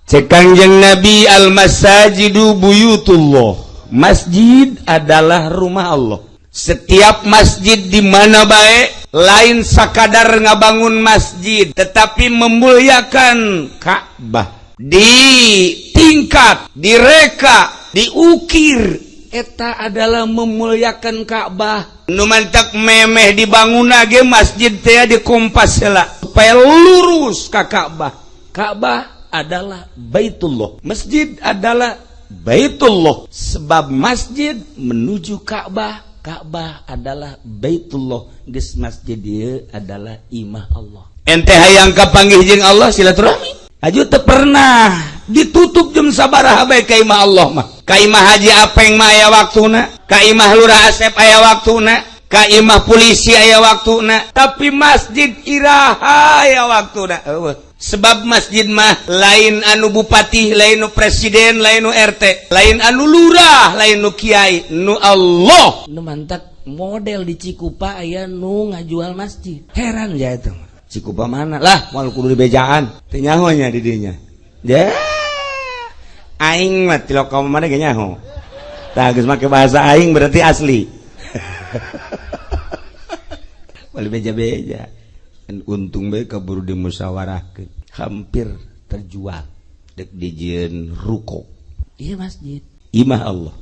Cek Kangjeng Nabi, al masajidu buyutullah, masjid adalah rumah Allah. Setiap masjid di mana baik, lain sakadar ngabangun masjid, tetapi memuliakan Ka'bah, di tingkat, direka, diukir, eta adalah memuliakan Ka'bah. Nu mantak memeh dibangun ge masjid teh di kompas heula supaya lurus ka Ka'bah. Ka'bah adalah Baitullah, masjid adalah Baitullah, sebab masjid menuju Ka'bah, Ka'bah adalah Baitullah. Geus masjid ieu adalah imah Allah. Ente hayang kapanggih jeung Allah, silaturahmi aju teu pernah ditutup jam sabaraha bae ka imah Allah mah. Ka imah Haji Apeng mah aya waktuna, ka imah Lurah Asep aya waktuna, ka imah polisi aya waktuna, tapi masjid iraha aya waktuna? Eueuh. Sebab masjid mah lain anu bupati, lain nu presiden, lain nu RT, lain anu lurah, lain nu kiai, nu Allah. Nu mantak model di Cikupa aya nu ngajual masjid, heran ya itu. Cikupa mana lah, moal kudu dibejaan, teu nyaho nya di dinya ya. Aing mah tilok kamu mana ge nyaho. Tah, geus make bahasa aing berarti asli. Boleh beja-beja. Untung bae kaburu dimusyawarahkeun, hampir terjual dek dijieun ruko. Iya, masjid. Imah Allah.